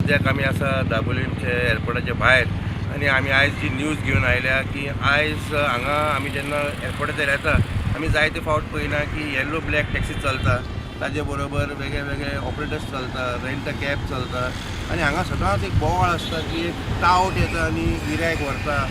सद्याक आमी आसा दाबोलीमचे एअरपोर्टाच्या भायर आनी आमी आयज जी न्यूज घेवन आयल्या की आयज हांगा आमी जेन्ना एअरपोर्टाचेर येता, आमी जायते फावट पळयला की येल्लो ब्लॅक टॅक्सी चलता, ताजे बरोबर वेगळे वेगळे ऑपरेटर्स चलता, रेंट कॅब चलता आनी हांगा सदांच एक बोवाळ आसता की एक टावट येता आनी गिरायक व्हरता.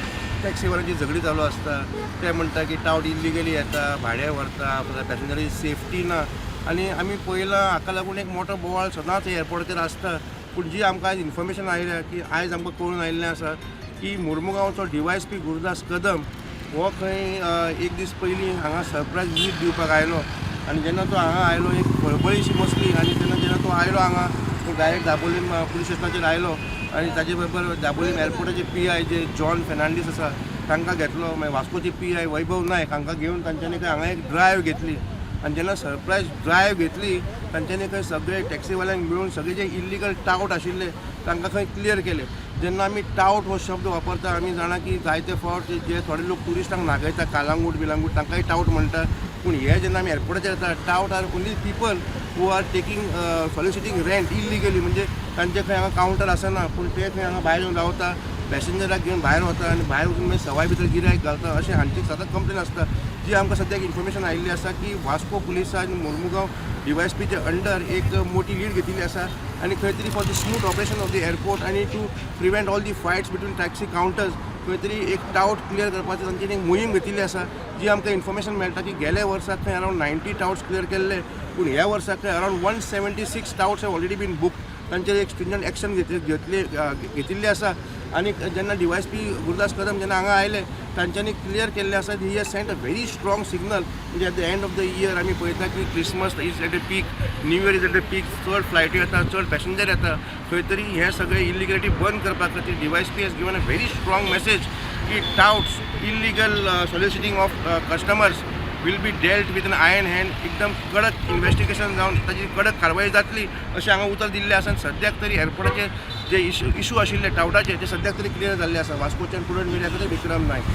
टॅक्सीवाल्यांची झगडी चालू आसता. ते म्हणटा की टावट इल्लिगली येता, भाडें व्हरता, पॅसेंजराची सेफ्टी ना. आनी आमी पळयलां, हाका लागून एक मोठो बोवाळ सदांच एअरपोर्टाचेर आसता. पूण जी आमकां आयज इन्फॉर्मेशन आयल्या की आयज आमकां कळून आयिल्लें आसा की मुर्मुगांवचो डीवायएसपी गुरुदास कदम हो खंय एक दीस पयलीं हांगा सरप्रायज विजीट दिवपाक आयलो आनी जेन्ना तो हांगा आयलो, एक खळबळीशी बसली. आनी तेन्ना जेन्ना तो आयलो हांगा, तो डायरेक्ट दाबोलीम पुलीस स्टेशनाचेर आयलो आनी ताजे बरोबर दाबोलीम एअरपोर्टाचे पीआय जे जॉन फेर्नांडीस आसा तांकां घेतलो, मागीर वास्कोचे पीआय वैभव नायक हांकां घेवन तांच्यांनी खंय हांगा एक ड्रायव्ह घेतली. आनी जेन्ना सरप्रायज ड्रायव्ह घेतली, तांच्यांनी खंय सगळे टॅक्सीवाल्यांक मेळून सगळे जे इल्लिगल टावट आशिल्ले तांकां खंय क्लियर केले. जेन्ना आमी टावट हो शब्द वापरता, आमी जाणा की जायते फावट जे थोडे लोक ट्युरिस्टांक नागयता, कालांगूट बिलांगूट, तांकांय टावट म्हणटा. पूण हे जेन्ना आमी एअरपोर्टाचेर येता, tout are only people who are taking soliciting rent illegally. म्हणजे तांचे खंय हांगा कावंटर आसना, पूण ते खंय हांगा भायर येवन रावता, पॅसेंजराक घेवन भायर वता आनी भायर वचून मागीर सवाय भितर गिरायक घालता, अशें हांची सदांच कंप्लेन आसता. जी आमकां सद्याक इन्फॉर्मेशन आयिल्ली आसा की वास्को पुलिसान मुर्मुगांव डीवायएसपीच्या अंडर एक मोठी लीड घेतिल्ली आसा आनी खंय तरी for the smooth operation of the airport आनी to prevent all the fights between taxi counters, खंय तरी एक टावट क्लियर करपाची तांची एक मोहीम घेतिल्ली आसा. जी आमकां इन्फॉर्मेशन मेळटा की गेल्या वर्साक खंय अरावंड 90 टावट्स क्लियर केल्ले, पूण ह्या वर्साक खंय around 176 touts have already been booked. तांचेर एक स्ट्रिंजंट एक्शन घेतले घेतले घेतिल्ली आसा. आनी जेन्ना डीवायएसपी गुरुदास कदम जेन्ना हांगा आयले, तांच्यांनी क्लियर केल्लें आसा. He has sent a very strong signal. म्हणजे at the end of the year आमी पळयता की Christmas is at a peak, New Year is at a peak, चड फ्लायटी येता, चड पॅसेंजर येता. खंय तरी हें सगळें इलिगलिटी बंद करपा खातीर DYSP has given a very strong message की touts, illegal soliciting of customers will be dealt with an iron hand. एकदम कडक इन्वेस्टिगेशन जावन ताजी कडक कारवाय जातली अशें हांगा उतर दिल्लें आसा. आनी सद्याक तरी एअरपोर्टाचे जे इशू आशिल्ले टावटाचे, ते सद्याक तरी क्लियर जाल्ले आसा. वास्कोच्यान प्रुडंट मिडिया खातीर विक्रम नायक.